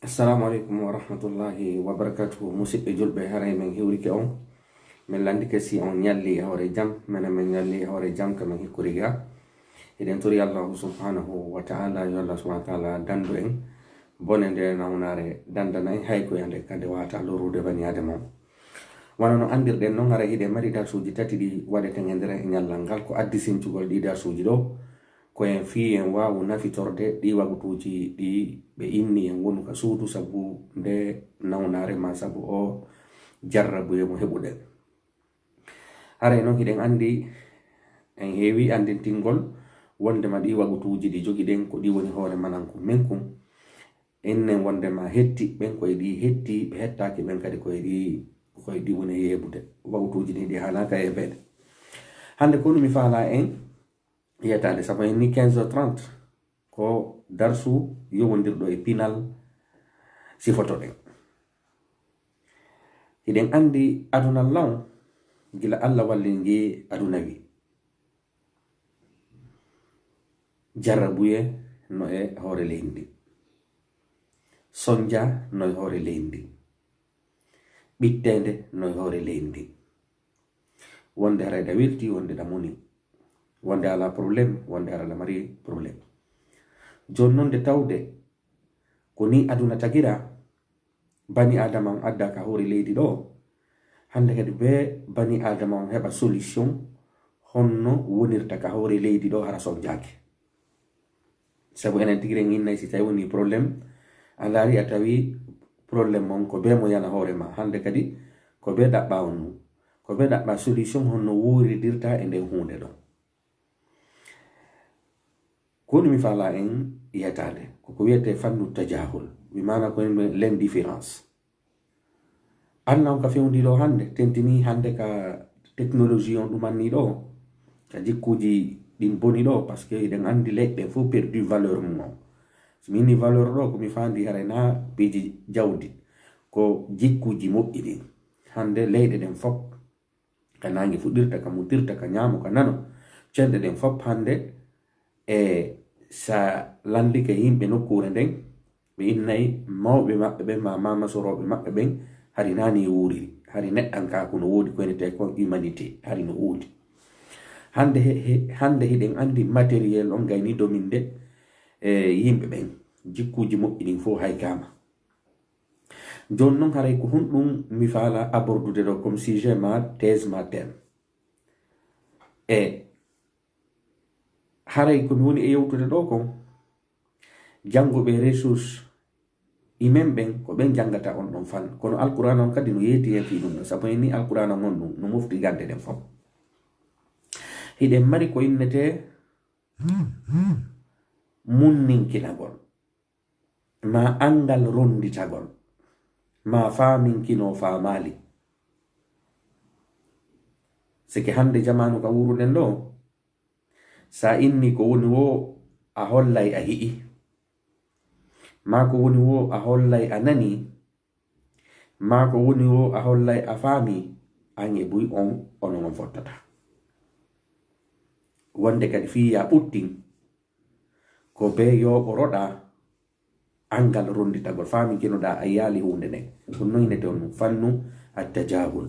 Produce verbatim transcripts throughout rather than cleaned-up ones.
Assalamu aleykum wa rahmatullahi wa barakatuhu. Musidɓe julɓe, haray men hiwrike on. Min landike si on ñalli e hoore jam, menen men ñalli e hoore jam ka men hikkori ga. Eɗen tori Allahu subhanahu wa ta'ala, yo Allah subhanahu wa ta'ala dandu en bone nde nawnaare, dandana en hay ko yande kande wata lorude bani Adama on. Wano no andirɗen non, haray hiɗen mari darsuuji tati ɗi waɗeten e nder e ñallal ngal. Ko addi sincugol ɗi darsuuji ɗo, ko en fii en waawu nafitorde ɗi wagutuuji ɗi ɓe inni en wonu ka suudu sabu nde nawnaare ma sabu o jarrabuye mo heɓuɗen. Haray non hiɗen andi, en heewi andintingol wondema ɗi wagutuuji ɗi jogiɗen ko ɗi woni hoore mananku men kun. Ennen wondema hetti ɓen koye ɗi hetti, ɓe hettaaki ɓen kadi koye ɗi, koye ɗi woni yeebude. Wagutuuji ɗi, ɗi haanaaka yeebeede. Hande ko mi faala en yetaade, sabu en ni quinze heures trente, ko darsu yowondirɗo e pinal sifotoɗen. Hiɗen andi aduna law, gila Allah walli ngi aduna wi. Jarrabuye no e hoore leydi ndi. Sonja no e hoore leydi ndi. Ɓitteende no e hoore leydi ndi. Wonde haray ɗa welti, wonde ɗa moni. Wonde ala problème, wonde haray ɗa mari problème. Jooni non nde tawde ko ni aduna tagira, bani Adama on adda ka hoore leydi ɗo. Hande kadi be bani Adama on heɓa solution honno wonirta ka hoore leydi ɗo hara sonjaaki. Sabu enen tigi ren innay si tawi woni problème, a ndaari a tawi problème on ko be mo yana hoore ma. Hande kadi ko be ɗaɓɓa on nu. Ko be ɗaɓɓa solution honno wuuridirta e nden huunde ɗon. Ko woni mi faala en yetaade, ko ko wiyete fannu tajahul. Mi maana ko en l'indifférence. Anna on ka fewndi ɗo hande, tentini hande ka technologie on ɗumanni ɗo, ka jikkuji ɗin boni ɗo, parce que eɗen andi leyɗe ɗen fof perdu valeur mum on. So mi inni valeur ɗo, ko mi faandi haray na piiji jawdi, ko jikkuji moƴƴi ɗin. Hande leyɗe ɗen fof, ka nange fuɗirta, ka mutirta, ka ñaamo, ka nano, cenɗe ɗen fof hande, e sa landike yimɓe nokkuure nden, ɓe innay mawɓe maɓɓe ɓen, ma mamasorooɓe maɓɓe ɓen, hari nani wuuriri, hari neɗɗankaaku no woodi ko enete kon humanité, hari no woodi. Hande he, he, hande hiɗen andi matériel on gayni dominde e yimɓe ɓen, jikkuji moƴƴi ɗin fof haykama. Jooni non haray ko honɗum mi faala abordude ɗo comme sujet ma thèse ma thème. E haray ko mi woni e yewtude ɗo kon, jannguɓe ressources humaines ɓen, ko ɓen janngata on ɗon fannu. Kono Alqur'aana on kadi no yeeti hen fii ɗum ɗon. Sabu en ni Alqur'aana on ɗum no mofti gannde ɗen fof. Hiɗen mari ko innetee munninkinagol, ma anngal ronnditagol, ma faaminkinoo faamaali. Sike hannde jamaanu ka wuuruɗen ɗo, sa inni ko woni woo a hollay a hi'i, maa ko woni woo a hollay a nani, maa ko woni woo a hollay a faami, an e buy on, onon on fottata. Wonde kadi fii ya ɓuttin, ko be yooɓoroɗaa anngal ronnditagol, faaminkinoɗaa a yaali huunde nden. Ɗum noynete on fannu attajahul.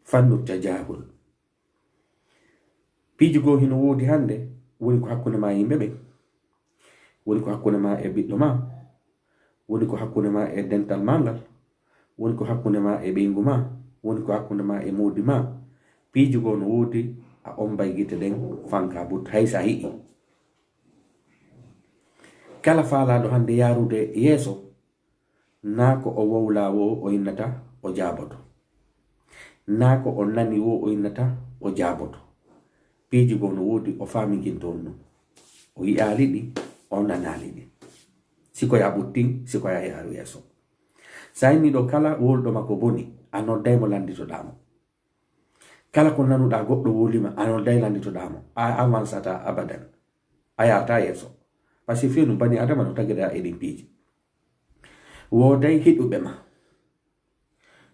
Fannu tajahul. Piiji goo hino woodi hannde, woni ko hakkunde maa e yimɓe ɓen, woni ko hakkunde maa e ɓiɗɗo maa, woni ko hakkunde maa e dental maa ngal, woni ko hakkunde maa e ɓeyngu maa, woni ko hakkunde maa e moodi maa. Piiji goo no woodi, a ombay gite ɗen fanka but hay sa hi'i. Kala faalaaɗo hannde yaarude yeeso, naa ko o wowlaa woo o innata o jaaboto, naa ko o nani woo o innata o jaaboto. Piiji goo no woodi o faaminkinto on ɗum. O yi'aali ɗi, o nanaali ɗi. Si ko ya ɓuttin, si ko ya yaaru yeeso. Sa inni ɗo kala wowluɗo ma ko boni, a nodday mo lannditoɗaa mo. Kala ko nanuɗaa goɗɗo wowli ma, a nodday lannditoɗaa mo. A avansataa abadan. A yaataa yeeso. Parce que fii no bani Adama no tagiraa e ɗin piiji. Wooday hiɗuɓe ma.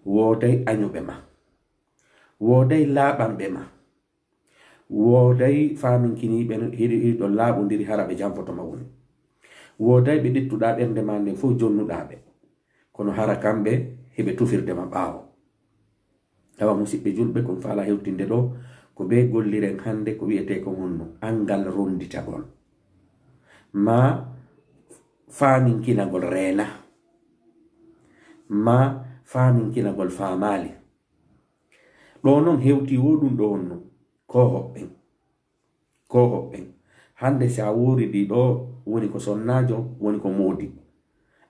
Wooday añuɓe ma. Wooday laaɓanɓe ma. Wooday faaminkiniiɓe no hiɗi, hiɗi ɗon laaɓondiri hara ɓe janfoto ma woni. Wooday ɓe ɗettuɗaa ɓernde maa nden fow jonnuɗaa ɓe, kono hara kamɓe hiɓe tufirde ma ɓaawo. Awa musiɓɓe julɓe, kon faala hewtinde ɗo, ko ɓe golliren hannde ko wi'etee kon honno? Anngal ronnditagol, maa faaminkinagol reena, maa faaminkinagol faamaali. Ɗo non hewti wo ɗum ɗo honno? Ko hoɓɓen. Ko hoɓɓen. Hannde si a wuuridii ɗo, woni ko sonnaajo, woni ko moodi.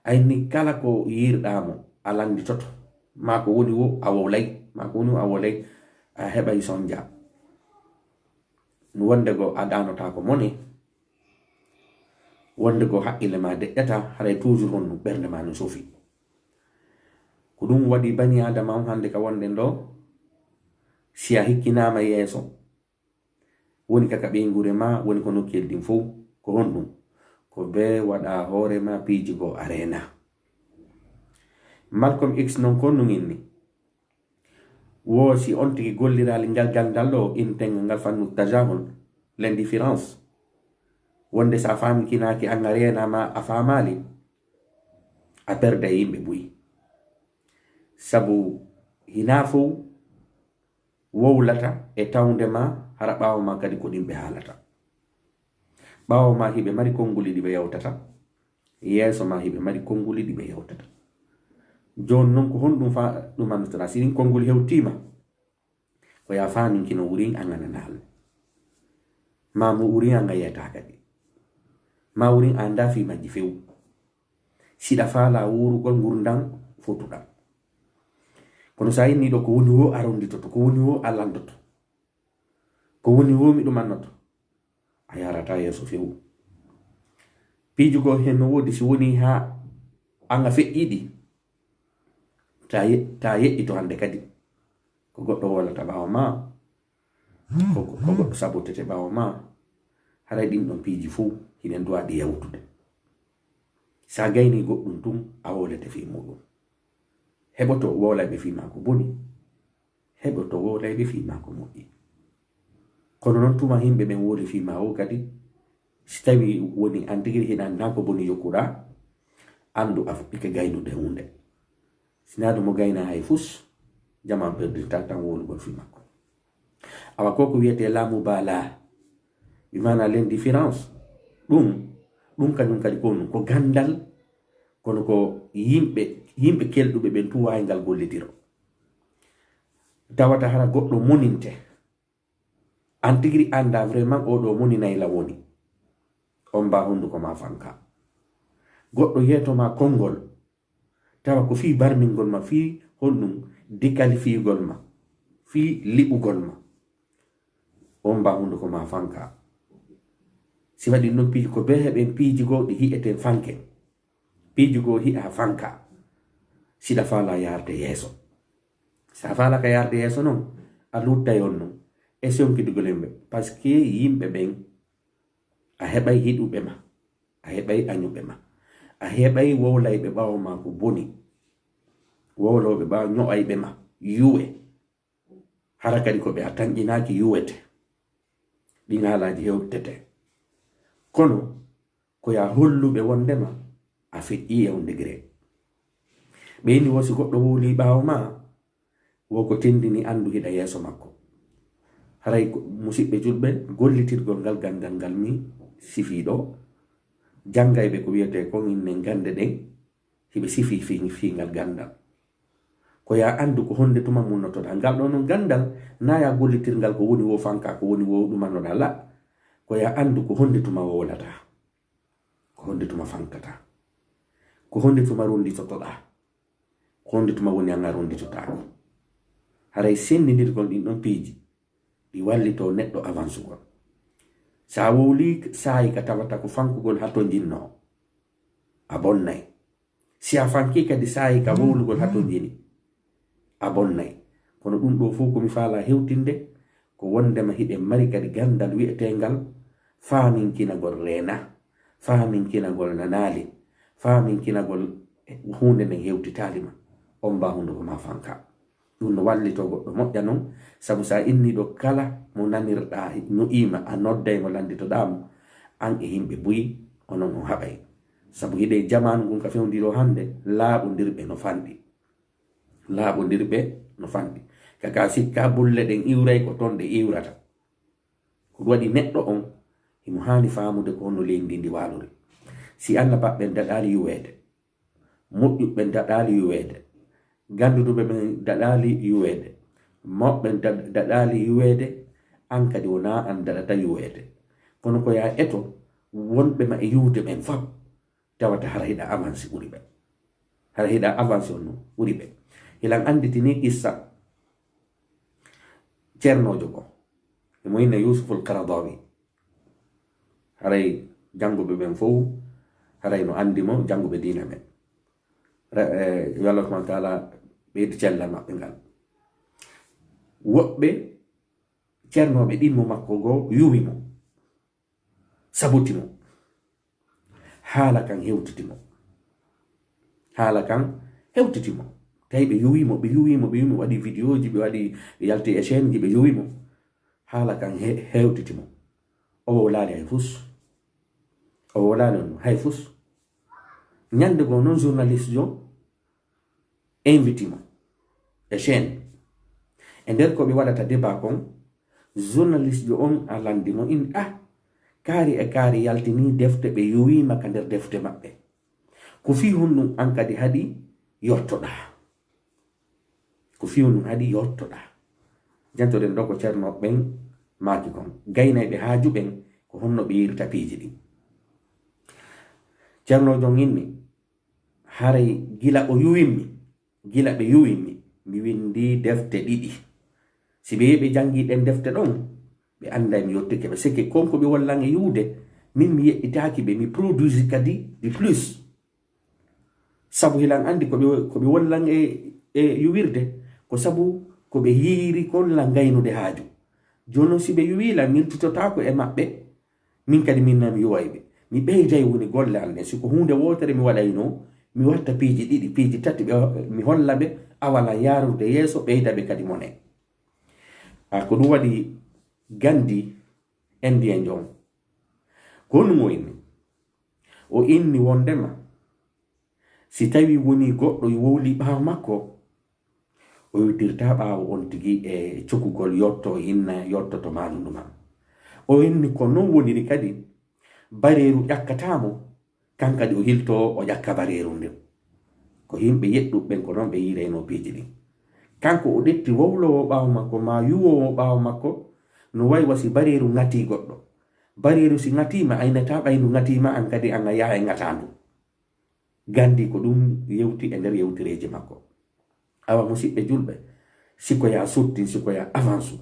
A inni kala ko yiirɗaa mo, a lannditoto. Maa ko woni wo a wowlay, maa ko woni wo a wowlay, a heɓay sonja. Wonde go a ɗaanotaako mone, wonde go haqqille ma deƴƴata, haray toujours honno ɓernde ma no sofi. Ko ɗum waɗi bani Aadama on hannde ka wonɗen ɗo, si a hikkinaama yeeso, woni ka ka ɓeynguure ma, woni ko nokkuyel ɗin fow, ko honɗum? Ko bee waɗa hoore ma piiji goo a reena. Malcolm X non ko honɗum inni? Wo si on tigi golliraali ngal ganndal ɗo, inneteengal ngal fannu tajahul, l'indifférence. Wonde si a faamikinaaki an a reenaama, a faamaali, a perday yimɓe buy. Sabu hinaa fow wowlata e tawnde ma, hara ɓaawo ma kadi ko ɗin ɓe haalata. Ɓaawo ma hiɓe mari konnguli ɗi ɓe yewtata, yeeso ma hiɓe mari konnguli ɗi ɓe yewtata. Jooni non ko honɗum fa-, ɗum anndutoɗaa? Si ɗin konnguli hewtiima, ko yaa faaminkino wurin an a nanaali. Maa mo wurin an a yiyataa kadi. Maa wurin a anndaa fii majji few. Siɗa faalaa wuurugol ngurndan fotuɗan. Kono si a innii ɗo ko woni woo a ronnditoto, ko woni woo a lanndoto, ko woni woo mi ɗumannoto, a yaarataa yeeso few. Piiji goo heen no woodi, si wonii haa an a feƴƴii ɗi, taa ye-, taa yeƴƴito hannde kadi. Ko goɗɗo wowlata ɓaawo maa, ko, ko goɗɗo sabotete ɓaawo maa, haray ɗin ɗon piiji fow hiɗen duwaa ɗi yawtude. Si a gaynii goɗɗum tun, a wowlete fii muuɗum. Heɓoto wowlayɓe fii maa ko boni, heɓoto wowlayɓe fii maa ko moƴƴi. Kono non tuma yimɓe ɓen wowli fii maa woo kadi, si tawii woni an tigi hiɗa anndaa ko boni yokkuɗaa, anndu a fuɗɗike gaynude huunde. Si naa ɗum o gaynaa hay fus, jamaa perdirtaa tan wowlugol fii makko. Awa ko ko wiyetee la mubalaa, bi maanaa l'indifférence, ɗum, ɗum kañum kadi ko honɗum? Ko ganndal, kono ko yimɓe, yimɓe kelɗuɓe ɓen tun waawi ngal gollitiro. Tawata hara goɗɗo moninte. An tigi anndaa vraiment oo ɗoo moninay la woni. Ommbaa hunnduko maa fankaa. Goɗɗo yeeto maa konngol, tawa ko fii barmingol ma, fii honɗum, déqualifiégol ma, fii liɓugol ma. Ommbaa hunnduko maa fankaa. Si waɗi non piiji ko bee heɓen piiji goo ɗi hi'eten fanken. Piiji goo hi'aa fankaa. Siɗa faalaa yaarde yeeso. Si a faalaa ka yaarde yeeso non, a luuttay on non e sonkidugol yimɓe. Parce que yimɓe ɓen, a heɓay hiɗuɓe ma, a heɓay añuɓe ma, a heɓay wowlayɓe ɓaawo maa ko boni. Wowlooɓe ɓaawo ño'ayɓe ma, yuwe. Hara kadi ko ɓe a tanƴinaaki yuwete. Ɗin haalaaji hewtete. Kono ko yaa holluɓe wonndema a feƴƴii e on degré. Ɓe inni wo si goɗɗo wowlii ɓaawo maa, wo ko tindini anndu hiɗa yeeso makko. Haray ko, musiɓɓe julɓe, gollitirgol ngal ganndal ngal mi sifii ɗoo, janngayɓe ko wiyetee kon inne gannde ɗen, hiɓe sifii fii, fii ngal ganndal. Ko yaa anndu ko honde tuma munnotoɗaa. Ngal ɗoo non ganndal, naa yaa gollitirngal ko woni woo fankaa, ko woni woo ɗumannoɗaa, la. Ko yaa anndu ko honde tuma wowlataa. Ko honde tuma fankataa. Ko honde tuma ronnditotoɗaa. Ko honde tuma woni an a ronnditotaako. Haray senndindirgol ɗin ɗon piiji, ɗi wallitoo neɗɗo avansugol. Si a wowlii saa'i ka tawata ko fankugol hatonjinnoo, a bonnay. Si a fankii kadi saa'i ka wowlugol hatonjini, a bonnay. Kono ɗum ɗoo fow ko mi faalaa hewtinde, ko wonndema hiɗen mari kadi ganndal wi'eteengal faaminkinagol reena, faaminkinagol nanaali, faaminkinagol huunde nden hewtitaali ma, ommbaa hunnduko maa fankaa. Ɗum no wallitoo goɗɗo moƴƴa non, sabu si a innii ɗoo kala mo nanirɗaa ño'ii ma, a nodday mo, lannditoɗaa mo, an e yimɓe buy, onon on haɓay. Sabu hiɗen jamaanu ngun ka fewndi ɗo hannde, laaɓondirɓe no fanɗi. Laaɓondirɓe no fanɗi. Ka ka sikka bulle ɗen iwray ko ton ɗe iwrata. Ko ɗum waɗi neɗɗo on, himo haani faamude ko honno leydi ndi waalori. Si annabaɓe ɓen daɗaali yuweede, moƴƴuɓe ɓen daɗaali yuweede, gannduɗuɓe ɓen daɗaali yuweede, mawɓe ɓen da-, daɗaali yuweede, an kadi wonaa an daɗata yuweede. Kono ko yaa eto wonɓe ma e yuwde ɓen fof, tawata hara hiɗa avance ɓuri ɓe. Hara hiɗa avance on no ɓuri ɓe. Hilan annditini qissa ceernoojo ko. Himo inne Yusuful Qaradawi. Haray jannguɓe ɓen fof, haray no anndi mo, jannguɓe diina ɓen. Ra-, eh, yo Allah subhanahu wa ta'ala ɓeydu cellal maɓɓe ngal. Woɓɓe ceernooɓe ɗimmo makko goo yuwi mo, saboti mo. Haala kan hewtiti mo. Haala kan hewtiti mo. Tawi ɓe yuwi mo, ɓe yuwi mo, ɓe yuwi mo, waɗi vidéoji, ɓe waɗi, ɓe yalti e chaîne ji, ɓe yuwi mo. Haala kan he-, hewtiti mo. O wowlaali hay fus. O wowlaali on hay fus. Ñande goo non journaliste jo invite mo e chaîne. E nder ko ɓe waɗata débat kon, journaliste jo on a landi mo in, ah, kaari e kaari yaltini defte ɓe yuwiima ka nder defte maɓɓe. Ko fii honɗum an kadi haɗi yottoɗaa? Ko fii honɗum haɗi yottoɗaa? Jantoɗen ɗo ko ceernooɓe ɓen maaki kon. Gaynayɓe haaju ɓen, ko honno ɓe yiirta piiji ɗin? Ceernoojo on inni, haray gila o yuwimmi, gila ɓe yuwimmi, mi winndi defte ɗiɗi. Si ɓe yehi ɓe janngi ɗen defte ɗon, ɓe annday mi yottike ɓe. Seke kon ko ɓe wollan e yuwde, min mi yeɗɗitaaki ɓe, mi produisi kadi du plus. Sabu hilan anndi ko ɓe, ko ɓe wollan e, e yuwirde, ko sabu ko ɓe yiiri kon lan gaynude haaju. Jooni non si ɓe yuwii lan, mi iltitotaako e maɓɓe, min kadi min na mi yuway ɓe. Mi ɓeyday woni golle an ɗen. Si ko huunde wootere mi waɗayno, mi watta piiji ɗiɗi, piiji tati, ɓe, mi holla ɓe, awa lan yaarude yeeso, ɓeyda ɓe kadi mone. A, ko ɗum waɗi Gandi Indienjo on. Ko honɗum o inni? O inni wondema, si tawi woni goɗɗo wowli ɓaawo makko, o yottirta ɓaawo on tigi e cokugol yotto, inna yotto to maandu ma. O inni ko non woniri kadi, bareeru ƴakkata mo, kan kadi o hilto o ƴakka bareeru ndin. Ko yimɓe yeɗɗuɓe ɓen ko non ɓe yiirayno piiji ɗin. Kanko o ɗetti wowlowo ɓaawo makko, maa yuwowo ɓaawo makko, no way wa si bareeru ŋatii goɗɗo. Bareeru si ŋatii ma, aynata ɓay ndu ŋatii ma, an kadi an a yaha e ŋataa ndu. Gandi ko ɗum yewti e nder yewtereeji makko. Awa, musiɓɓe julɓe, si ko yaa sottin, si ko yaa avance,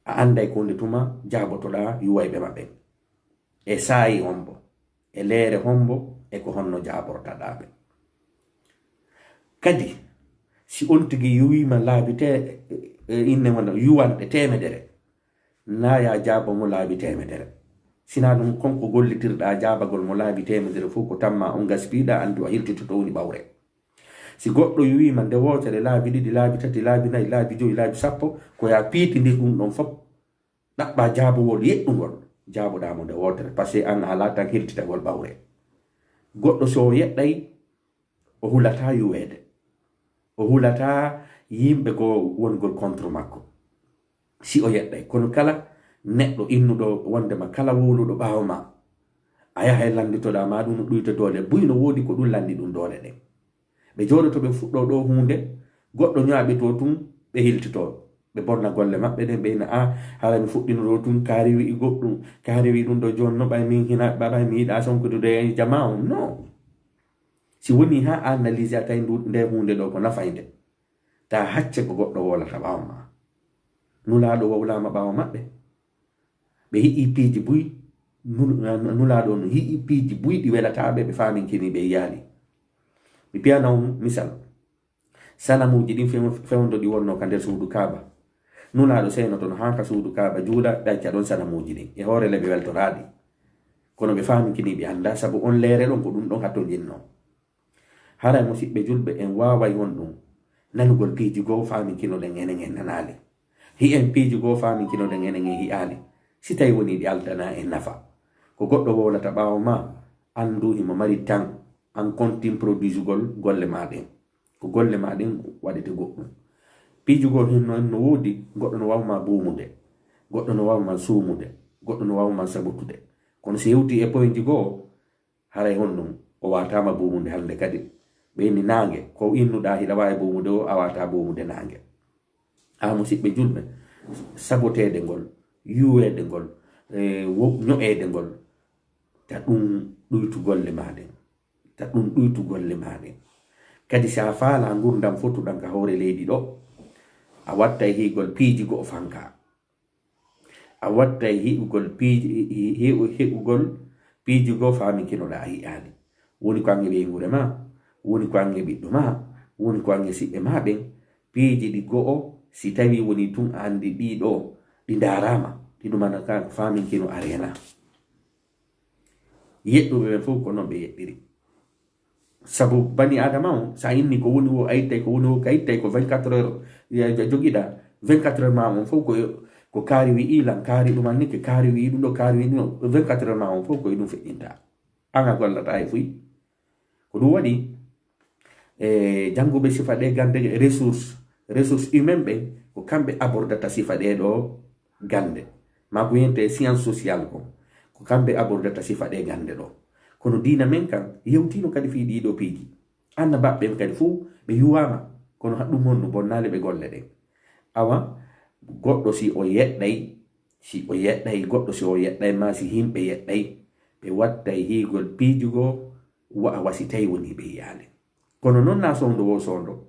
a anday ko nde tuma jaabotoɗaa yuwayɓe maɓɓe. E saayi hombo, e leere hombo, e ko honno jaabortaɗaa ɓe. Kadi, si on tigi yuwiima laabi te-, e, inne wona yuwanɗe teemedere, na yaa jaabo mo laabi teemedere. Sinaa ɗum, kon ko gollitirɗaa jaabagol mo laabi teemedere fof, ko tamma on gaspiiɗaa, andu a hiltitoto woni ɓawre. Si goɗɗo yuwiima nde wootere laabi ɗiɗi, laabi tati, laabi nayi, laabi joyi, laabi sappo, ko yaa piitindir ɗum ɗon fof, ɗaɓɓaa jaabowol yeɗɗungol, jaaboɗaa mo nde wootere, parce que an a haalaa tan hirtitagol ɓawre. Goɗɗo so o yeɗɗay, o hulataa yuweede. O hulataa yimɓe goo wongol contre makko. Si o yeɗɗay. Kono kala neɗɗo innuɗo wondema kala wowluɗo ɓaawo ma, a yahay lannditoɗaa ma ɗum no ɗuyta doole. Buy no woodi ko ɗum lanndi ɗum doole ɗen. Ɓe jooɗoto ɓe fuɗɗoo ɗoo huunde, goɗɗo ñaaɓitoo tun, ɓe hiltitoo. Ɓe bonna golle maɓɓe ɗen, ɓe ina, "A, hara mi fuɗɗino ɗoo tun, kaari wi'i goɗɗum, kaari wi'i ɗum ɗoo, jooni no ɓay min hina, ɓay mi yiɗaa sonkude e jamaa on." No. Si woni haa a analyse a tawi ndu, nde huunde ɗoo ko nafaynde, ta hacce ko goɗɗo wowlata ɓaawo ma. Nulaaɗo wowlaama ɓaawo maɓɓe. Ɓe yi'i piiji buy, nu-, Nulaaɗo no yi'i piiji buy ɗi welataa ɓe, ɓe faaminkini ɓe yiyaali. Mi piyana on misal. Sanamuuji ɗin few-, fewndo ɗi wonnoo ka nder suudu Kaaba. Nulaaɗo seenotono haa ka suudu Kaaba juula, ɗacca ɗon sanamuuji ɗin. E hoore le ɓe weltoraɗi. Kono ɓe faaminkini ɓe anndaa, sabu on leere ɗon ko ɗum ɗon hattonjinnoo. Haray musiɓɓe julɓe en waaway honɗum nanugol piiji goo faaminkinoɗen enen en nanaali. Hi'en piiji goo faaminkinoɗen enen en hi'aali. Si tawi woni ɗi aldanaa en nafa. Ko goɗɗo wowlata ɓaawo ma, Anndu himo mari tan an kontin produisugol golle maa ɗen. Ko golle maa ɗen waɗete goɗɗum. Piiji goo hin noon no woodi, goɗɗo no waawma buumude, goɗɗo no waawma suumude, goɗɗo no waawma sabotude. Kono si hewtii e poinji goo, haray honɗum o waataama buumude hannde kadi. Ɓeyni naange, ko innuɗaa hiɗa waawi buumude o, a waataa buumude naange. A musiɓɓe julɓe, saboteede ngol, yuweede ngol, e wo-, ño'eede ngol, ta ɗum ɗuytu golle maa ɗen. Ta ɗum ɗuytu golle maa ɗen. Kadi si a faalaa ngurndan fotuɗan ka hoore leydi ɗo, a wattay hiigol piiji go'o fanka. A wattay hi'ugol piiji, hi-, hi-, hi'ugol piiji goo faaminkinoɗaa a hi'aali. Woni ko ange ɓeynguure maa, woni ko ange ɓiɗɗo maa, woni ko ange siɓɓe maa ɓen. Piiji ɗi go'o, si tawii woni tun a anndi ɗii ɗoo, ɗi ndaaraama, ɗi ɗumanata ko faaminkino a reenaa. Yeɗɗuɓe ɓen fof ko non ɓe yeɗɗiri. Sabu bani Adama on, sa inni ko woni wo a ittay, ko woni wo ka ittay, ko vingt-quatre heures ya, ya jogiɗa, vingt-quatre heures maa on fof ko, ko kaari wi'i lan, kaari ɗuman ni, ke kaari wi'i ɗum ɗo, kaari wi'i ɗum ɗo, vingt-quatre heures maa on fof ko e ɗum feƴƴinta. An a gollata e fuy. Ko ɗum waɗi, e jannguɓe sifa ɗe gannde, ressource, ressource humaine ɓen, ko kamɓe abordata sifa ɗe ɗo gannde. Maa ko wiyetee science sociale ko, ko kamɓe abordata sifa ɗe gannde ɗo. Kono diina men kan yewtiino kadi fii ɗii ɗoo piiji. Annabaɓe ɓen kadi fuu ɓe yuwaama, kono haɗɗum honno bonnaali ɓe golle ɗen. Awa, goɗɗo si o yeɗɗay, si o yeɗɗay, goɗɗo si o yeɗɗay, maa si yimɓe yeɗɗay, ɓe wattay hiigol piiji goo, wa a wasitay woni ɓe yiyaali. Kono non na soondo wo soondo,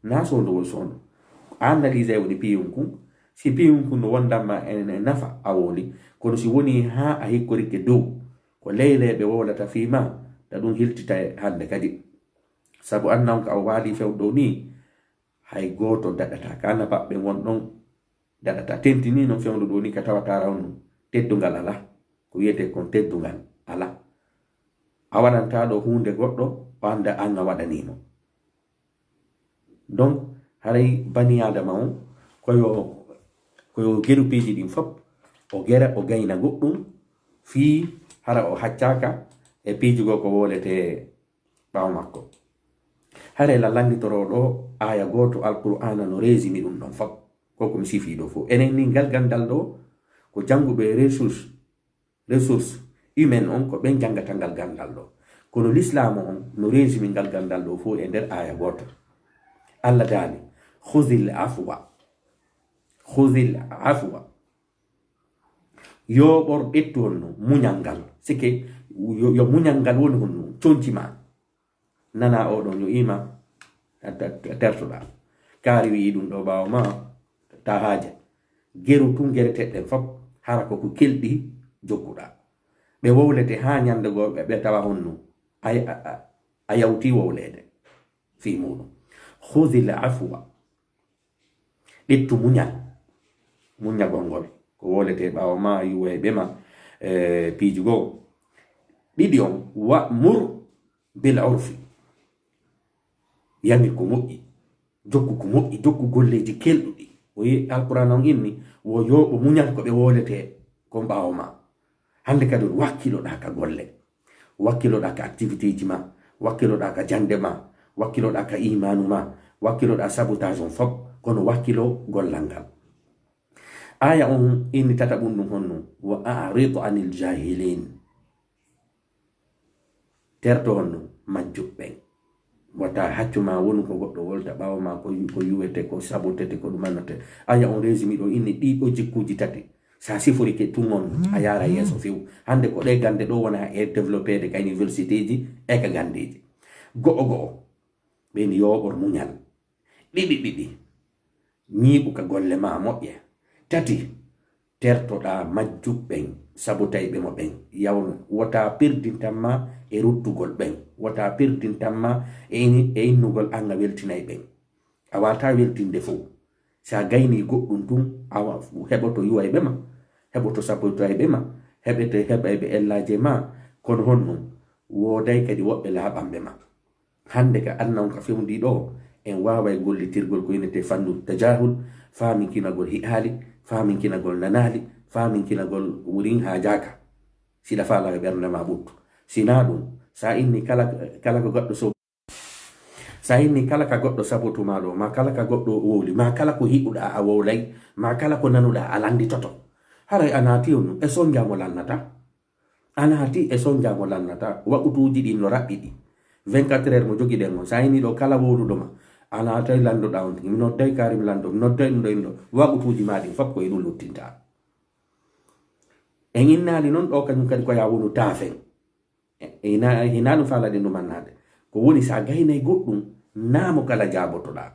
na soondo wo soondo. A analyse woni piyun kun, si piyun kun no wondanma en e nafa a woli, kono si woni haa a hikkorike dow, ko leyleɓe wowlata fii ma, ta ɗum hiltita e hannde kadi. Sabu anna on ka o waali fewndo ɗo ni, hay gooto daɗata ka annabaɓe won ɗon daɗata. Tentini non fewndo ɗo ni ka tawata raw non teddungal ala. Ko wiyetee kon teddungal ala. A waɗanta ɗo huunde goɗɗo, o annda an a waɗaniimo. Donc, haray bani Adama on, ko yo, ko yo geru piiji ɗin fop, o gera, o gayna goɗɗum, fii hara o haccaaka e piiji goo ko wowletee ɓaawo makko. Haray la lannditoro ɗo aaya gooto Alqur'aana no résumé ɗum ɗon fop. Ko ko mi sifii ɗo fof. Enen ni ngal ganndal ɗo, ko jannguɓe ressource, ressource humaine on, ko ɓen janngata ngal ganndal ɗo. Kono lislaamu on no résumé ngal ganndal ɗo fof e nder aaya gooto. Allah daali, "Khudhil afwa." "Khudhil afwa." Yooɓor ɓettu honno muñal ngal. Sikke yo, yo muñal ngal woni honno conci ma. Nana oɗon yo ima, a, a, a tertoɗaa. Kaari wi'i ɗum ɗo ɓaawo ma, ta haaje. Geru tun gereteɗen fop, hara ko ko kelɗi jokkuɗaa. Ɓe wowlete haa ñande goo ɓe, ɓe tawa honno. A, a, a, a yawti wowleede. Fii muɗum. Khudhil afwa. Ɓettu muñal. Muññagol ngol. Ko wowletee ɓaawo ma, yuway ɓe ma, e, piiji goo. Ɗiɗi on, wa'mur bil urfi. Yamir ko moƴƴi. Jokku ko moƴƴi. Jokku golleeji kelɗuɗi. O yi Alqur'aana on inni, wo yooɓo muñal ko ɓe wowletee kon ɓaawo ma. Hannde kadi on wakkiloɗaa ka golle. Wakkiloɗaa ka activité ji ma, wakkiloɗaa ka jannde ma, wakkiloɗaa ka imaanu ma, wakkiloɗaa sabotage on fop, kono wakkilo gollal ngal. Aaya on inni tataɓun ɗum honno, "Wa a'rid anil jahilin." Terto honno majjuɓe ɓen. Wata haccu ma wonu ko goɗɗo wolta ɓaawo ma, ko yu-, ko yuwete, ko sabotete, ko ɗum annate. Aaya on résumé ɗo inni ɗii ɗo jikkuuji tati. Sa siforike tun on, a yaara yeeso few. Hannde ko ɗe gannde ɗo wona e développé de ka université ji e ka ganndeeji. Go'o go'o, ɓen yooɓor muñal. Ɗiɗi ɗiɗi, ñiiɓu ka golle ma moƴƴe. Tati, tertoɗaa majjuɓe ɓen, sabotayɓe mo ɓen. Yawno, wota perdintan ma e ruttugol ɓen. Wota perdintan ma e ini-, e innugol an a weltinay ɓen. A waawataa weltinde fow. Si a gaynii goɗɗum tun, a wa-, heɓoto yuwayɓe ma, heɓoto sabotoyɓe ma, heɓete heɓayɓe ellaaje ma, kono honɗum? Wooday kadi woɓɓe laaɓanɓe ma. Hannde ka anna on ka fewndii ɗoo, en waaway gollitirgol ko innetee fannu tajahul, faaminkinagol hi'aali, faaminkinagol nanaali, faaminkinagol wurin haajaaka. Siɗa faalaa e ɓernde ma ɓuttu. Sinaa ɗum, sa inni kala, kala ko goɗɗo so, sa inni kala ka goɗɗo sabotu ma ɗo, ma kala ka goɗɗo wowli, ma kala ko hiɗuɗa a wowlay, ma kala ko nanuɗa a landitoto. Haray a naati on e sonja mo lannata. A naati e sonja mo lannata. Waqutuuji ɗin no raɓɓiɗi. Vingt-quatre heures mo jogiɗen on, sa inni ɗo kala wowluɗo ma, a naatay landoɗa on tigi. Mi nodday Karim Lando, mi nodday ɗum ɗo, ɗum ɗo. Waqutuuji ma ɗin fof ko e ɗum luttinta. En innaali non ɗo kañum kadi ko ya wonu taafen. E, ina, hina ɗum faalaɗen ɗum annaade. Ko woni sa gaynay goɗɗum, naamo kala jaabotoɗa.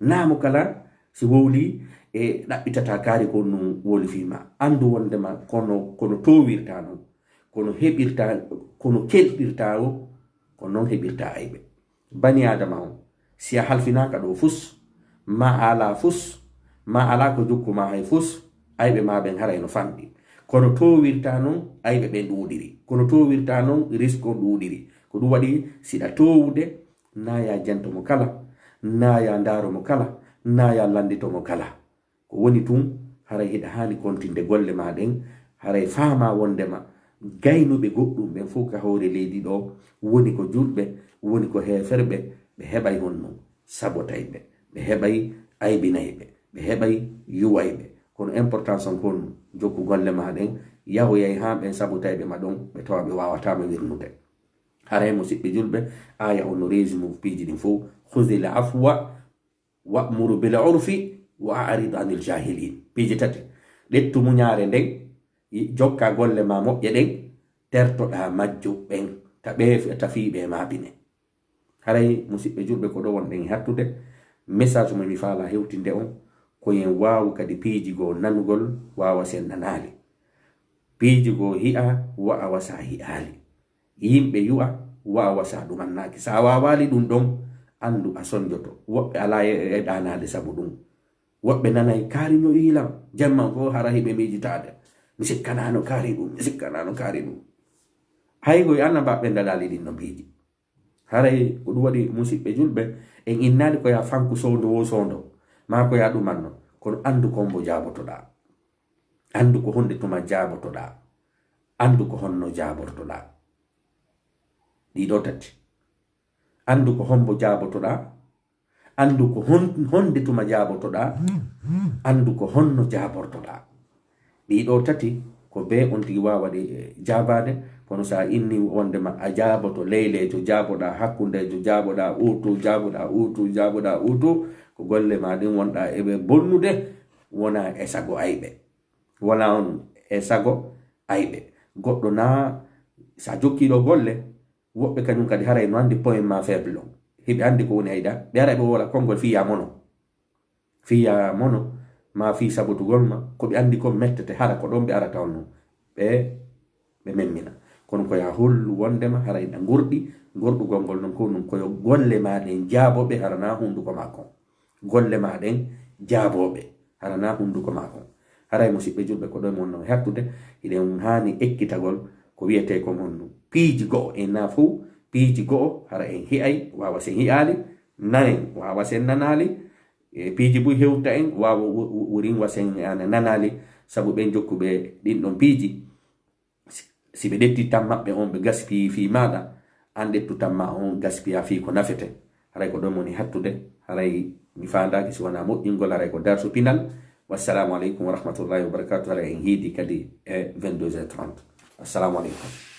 Naamo kala si wowli e ɗaɓɓitata kaari ko ɗum wowli fii ma. Anndu wondema kono, kono towirta non, kono heɓirta, kono kelɗirta o, ko non heɓirta ayɓe. Bani Adama on, si a halfinaaka ɗo fus, ma a alaa fus, ma alaa ko jokku ma hay fus, ayɓe ma ɓen haray no fanɗi. Kono towirta non ayɓe ɓen ɗuuɗiri. Kono towirta non risk on ɗuuɗiri. Ko ɗum waɗi siɗa towude, na ya jento mo kala, na ya ndaaro mo kala, na ya landito mo kala. Ko woni tun, haray hiɗa haani kontinde golle ma ɗen, haray faama wondema gaynuɓe goɗɗum ɓen fof ka hoore leydi ɗo, woni ko julɓe, woni ko heeferɓe, ɓe heɓay honno sabotay ɓe, ɓe heɓay aybinay ɓe, ɓe heɓay yuway ɓe. Kono importance on kon jokku golle ma ɗen, yahoyay haa ɓen sabotayɓe ma ɗon, ɓe tawa ɓe wawatama wirnude. Haray musiɓɓe julɓe, aya on no résumé piiji ɗin fof, "Khudhil afwa wa'mur bil urfi wa a'rid anil jahilin." Piiji tati. Ƴettu muñaare nden, jokka golle ma moƴƴe ɗen, tertoɗa majjo ɓen, ta ɓe, ta fii ɓe maapine. Haray musiɓɓe julɓe, ko ɗo wonɗen e hattude. Message mo mi faala hewtinde on, ko yen waawu kadi piiji goo nanugol, waawa sen nanaali. Piiji goo hi'a, wa'awa sa hi'aali. Yimɓe yu'a, wa'awa sa ɗumannaaki. Sa waawaali ɗum ɗon, anndu a sonjoto. Woɓɓe alaa e, e ɗaanaade sabu ɗum. Woɓɓe nanay kaari no iilam. Jemma fof hara hiɓe miijitaade. Mi sikkanaano kaari ɗum, mi sikkanaano kaari ɗum. Hay goy annabaaɓe ndaɗaali ɗin no piiji. Haray ko ɗum waɗi musiɓɓe julɓe, en innaali ko ya fanku soondo wo soondo, maa ko ya ɗumanno, kono anndu ko hombo jaabotoɗaa. Anndu ko honde tuma jaabotoɗaa. Anndu ko honno jaabortoɗaa. Ɗiɗo tati. Anndu ko hombo jaabotoɗaa. Anndu ko hon-, honde tuma jaabotoɗaa. Anndu ko honno jaabortoɗaa. Ɗiɗo tati ko be on tigi waawa ɗi, eh, jaabaade, kono sa inni wondema a jaaboto leyleejo, jaaboɗaa hakkundeejo, jaaboɗaa oto, jaaboɗaa oto, jaaboɗaa oto, ko golle ma ɗin wonɗaa e ɓe bonnude, wona e sago ayɓe. Wona on e sago ayɓe. Goɗɗo na sa jokkiiɗo golle, woɓɓe kañum kadi haray no anndi point ma faible on. Hiɓe anndi ko woni ayda, ɓe ara ɓe wowla konngol fii ya mono. Fii ya mono, ma fii sabotugol ma, ko ɓe anndi kon mettete, hara ko ɗon ɓe arata on non. Ɓe, ɓe memmina. Kono ko ya hollu wondema haray na ngorɗi, ngorɗugol ngol non ko ɗum ko yo golle ma ɗen jaabo ɓe, hara na hunduko ma kon. Golle ma ɗen jaabo ɓe, hara na hunduko ma kon. Haray musiɓɓe julɓe, ko ɗon mon non hattude, hiɗen haani ekkitagol ko wiyetee kon honno. Piiji go'o en na fow, piiji go'o hara en hi'ay, waawa sen hi'aali, nanen, waawa sen nanaali, e piiji buy hewta en, waawa wo-, wo-, wurin wa sen ana nanaali, sabu ɓen jokkuɓe ɗin ɗon piiji. Si, si ɓe ƴetti tan maɓɓe on ɓe gaspiyii fii maaɗa, an ƴettu tan ma on gaspiya fii ko nafete. Haray ko ɗon woni hattude, haray mi faandaaki si wonaa moƴƴingol, haray ko darsu pinal. Wassalamu aleykum wa rahmatullahi wa barakatuh. Haray en hiidi kadi e vingt-deux heures trente. Assalamu aleykum.